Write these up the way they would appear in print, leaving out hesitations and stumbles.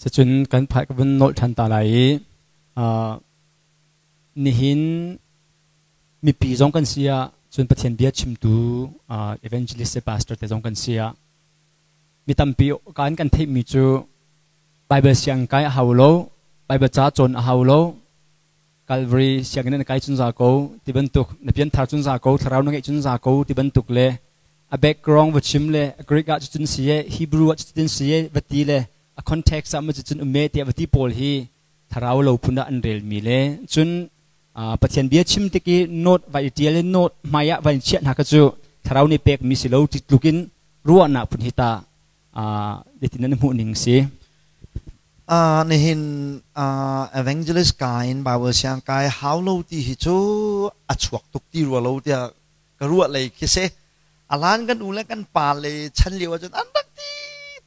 Sicun kan phai ka vun nolh ṭhan ta lai i nihin mipi zong kan si ah cun Pathian bia chimtu evangelist le pastor te zong kan si ah mi tampi kan kan theihmi cu Bible siang kai a hau lo, Bible ca cawn a hau lo, Calvary sianginn na kai cun za ko ti bantuk, na pianthar cun za ko, thlarau na ngeih cun za ko ti bantuk le a background va chim le Greek ah cucun si e, Hebrew ah cucun si e va ti le a context ah ma cucun um e tiah va ti pawl hi thlarau lo phun ah an relmi le cun Pathian bia chim tik i note vai i ṭial i note hmai ah vai in chiah hna kha cu thlarau nih pekmi si lo ti tluk in ruahnak phun hi ta zeitin nan hmuh ning si? Nihin evangelist ka in Bible siang kai hau lo ti hi cu a chuak tuk ti rua lo tiah ka ruah lei khi si. Alan kan u le kan pa le chan lio ahcun an rak ti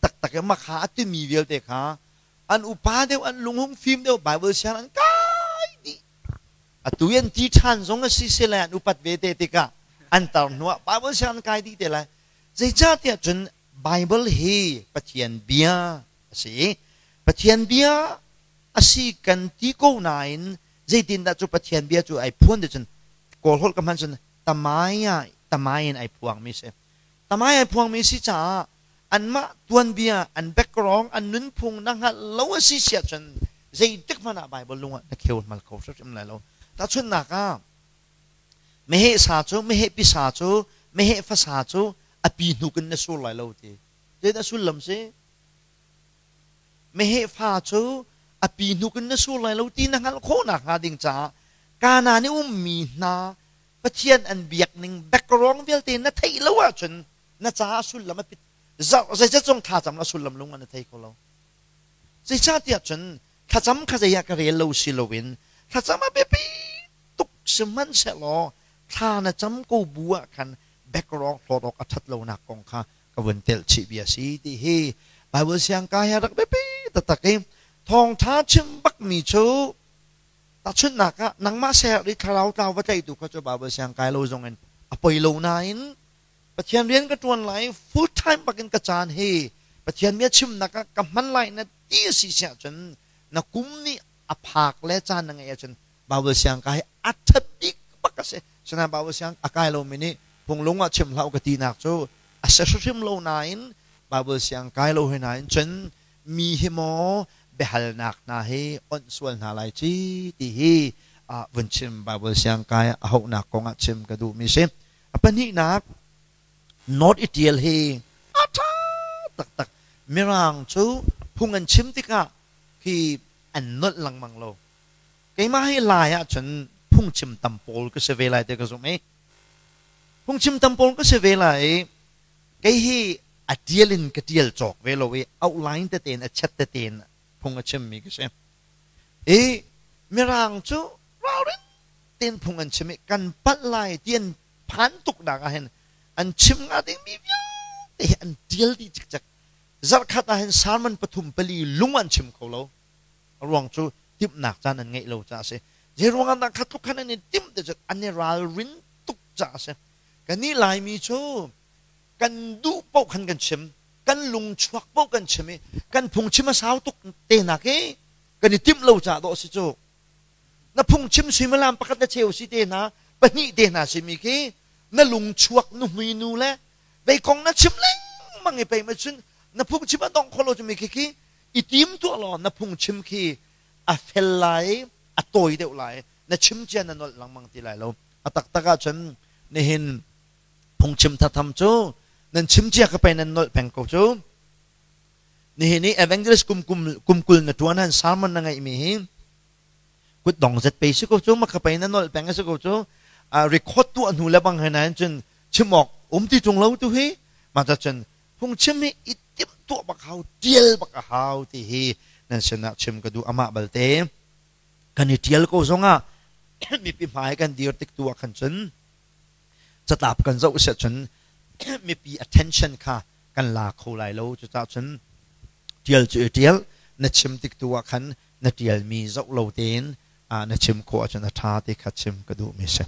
taktak i makha a timi vialte kha an upa deuh an lunghung fim deuh Bible siang an kai dih. Atu i an ti ṭhan zong a si si lai an upat ve te tikah an tar hnuah Bible siang an kai dih te lai. Zeicahtiah cun Bible hi Pathian bia a si i Pathian bia a si kan ti ko nain zeitindah cu Pathian bia cu ai phuan ti cun Kawl holh ka hman cun tamaya tamai in ai phuangmi si. Tamai ai phuangmi si caah anmah tuanbia, an background, an nunphung na hngalh lo a si siah cun zeitik hmanh ah Bible lung ah na kheu mal kho hrimhrim lai lo. Tahchunhnak ah meheh sa cu meheh pisa cu meheh fasa cu a pi hnuk in na sur lai lo ti. Zeidah sullam si? Meheh fa cu a pi hnuk in na sur lai lo ti na hngalh khawh nakhnga ding caah Kanaan i ummi hna Pathian an biak ning background vialte na theih lo ahcun na caah sullam a pit zeizat zong thlacam la sullam lung an thei kho lo. Zeicahtiah cun thlacam kha zei ah ka rel lo si loin thlacam a biapi tuk sihmanhsehlaw thla na cam ko bu ah khan background hlawt awk a ṭhat lonak kong kha ka vun telh chih bia si ti hi Bible siangka hi a rak biapi taktak i thawngṭha chim bakmi cu tahchunhnak ah nangmah ser i thlarau tlau va tlaihtu kha cu Bible siang kai lo zong in a poi lo nain Pathian rian ka ṭuan lai full time bakin ka caan hi Pathian bia chimnak ah ka hman lai na ti a si siah cun na kum nih a phak le caan na ngeih ahcun Bible siang kai a ṭha bik bak a si. Sinain Bible siang a kai lomi nih phunglung ah chim hlah u ka tinak cu a si hrimhrim lo nain Bible siang kai lo he nain cun mi hi maw biahalnak hna hi onh sual hna lai ci ti hi vun chim Bible siang kai a hauhnak kong ah chim ka duhmi si. A pahnihnak North i ṭial hi a ṭha taktak. Mirang cu phung an chim tikah khi an nolh lengmang lo. Keimah hi Lai ahcun phungchim tam pawl ka si ve lai ti ka zumh i phungchim tam pawl ka si ve lai i kei hi a ṭial in ka ṭial cawk ve lo i outline tete in a chat tete in phung a chimmi ka si. I Mirang cu ralrin tein phung an chim i kan palh lai ti an phan tuknak ah hin an chim hnga dingmi vialte hi an ṭial dih cikcek. Zarhkhat ah hin sermon pathum pali lung an chim kho lo. A ruang cu timhnak caan an ngeih lo caah a si. Zei ruangah dah kha tluk khan an i timh ti cu an i ralrin tuk caah a si. Kannih Laimi cu kan duh paoh khan kan chim, kan lung chuak paoh kan chim i kan phungchim a sau tuk te nak i kan i timh lo caah dawh a si cu. Na phungchim suimilam pakhat le cheu si te hna, pahnih te hna simi khi na lung chuak nuhmui nu le vei kong na chim lengmang i pei ma cun na phungchim a dong kho lo cumi khi khi i tim tuah law na phungchim khi a fel lai a tawi deuh lai na chim cia na nolh lengmang ti lai lo. A taktak ahcun nihin phungchim thatham cu nan chim cia ka pei nan nolh peng ko cu. Nihin i evangelist kum kum kum kul na tuan han sermon na ngeih mi hi kut dong zet pe si ko cu ma ka pei na nolh peng si ko cu. Record tuah hnu le bang he nain cun chim awk um ti tung lo tu hi ma ta cun phungchim hi i timh tuah bak hau tial bak a hau ti hi nan sinah chim ka duh. Amah balte kan i tial ko zongah mipi hmai kan dir tik tu ah khan cun catlap kan zoh siah cun mipi attention kha kan la kho lai lo. Cucaah cun tial cu i tial na chim tik tu ah khan na tialmi zoh lo tein na chim khawh ahcun a ṭha ti kha chim ka duhmi si.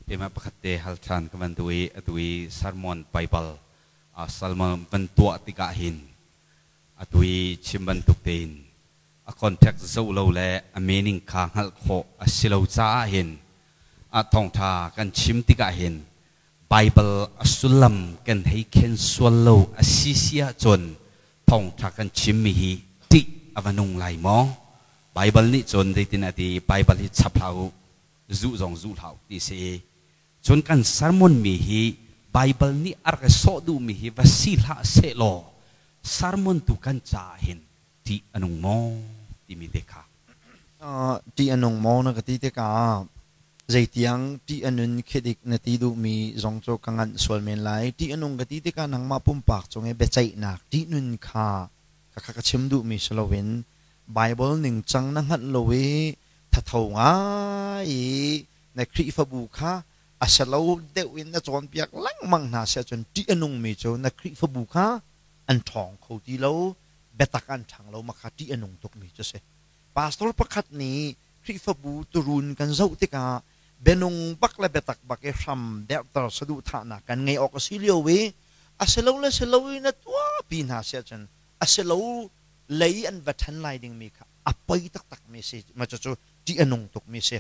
Keimah pakhat te hal ṭhan ka van duh i atu i sermon Bible Salmon van tuah tikah hin atu i chim bantuk tein a context zoh lo le a meaning kha hngalh khawh a si lo caah hin a thawngtha kan chim tikah hin Bible a sullam kan hei khen sual lo a si si ahcun thawngtha kan chimmi hi ṭih a va nung lai maw? Bible nih cun zeitin a ti? Bible hi chap hlah u, zuh zong zuh hlah u ti si. Cun kan sermon mi hi Bible nih a rak i sawh duhmi hi va si hlah sehlaw sermon tu kan caah hin ṭih a nung maw timi te kha. Ṭih a nung maw na ka ti tikah zeitiang ṭih a nun khi dik na ti duhmi zong cu ka nganh sual men lai. Ṭih a nung ka ti tikah nangmah pumpak cung i biaceihnak ṭih nun kha ka ka chim duhmi si loin Bible ningcang na hngalh lo i thatho ngai i na Khrihfabu kha a selo deuh in na cawnpiak lengmang hna si ahcun ṭih a nungmi cu na Khrihfabu kha an ṭhawng kho ti lo, biatak an ṭhang lo, mah kha ṭih a nung tukmi cu a si. Pastor pakhat nih Khrihfabu turuun kan zoh tikah bianung bak le biatak bak i hram derhter saduhthahnak kan ngeih awk a si lio i a si lo le si lo in a tuahpi hna si ahcun a si lo lei an va ṭhen lai dingmi kha a poi taktakmi si. Mah cucu ṭih a nung tukmi si.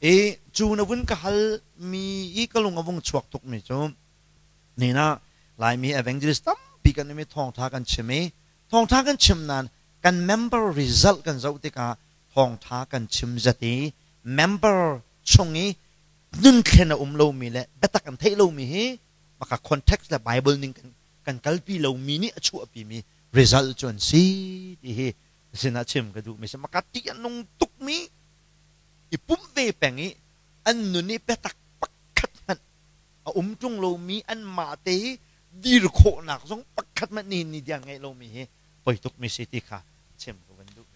I cu na vun ka hal mi i ka lung a vung chuak tukmi cu ni ah Laimi evangelist tampi kan um i thawngṭha kan chim i thawngṭha kan chim nain kan member result kan zoh tikah thawngṭha kan chim zat i member chung i nunthlen a um lomi le biatak an theih lomi hi maka context le Bible ning kan kan kalpi lomi nih a chuahpimi result cu an si ti hi sinah chim ka duhmi si. Maka ṭih a nung tukmi i pumh ve peng i an nun i biatak pakhat hmanh a um ṭung lomi anmah te hi dir khawhnak zong pakhat hmanh nihin ni tiang ngeih lomi hi poi tukmi si ti kha chim ka van duh.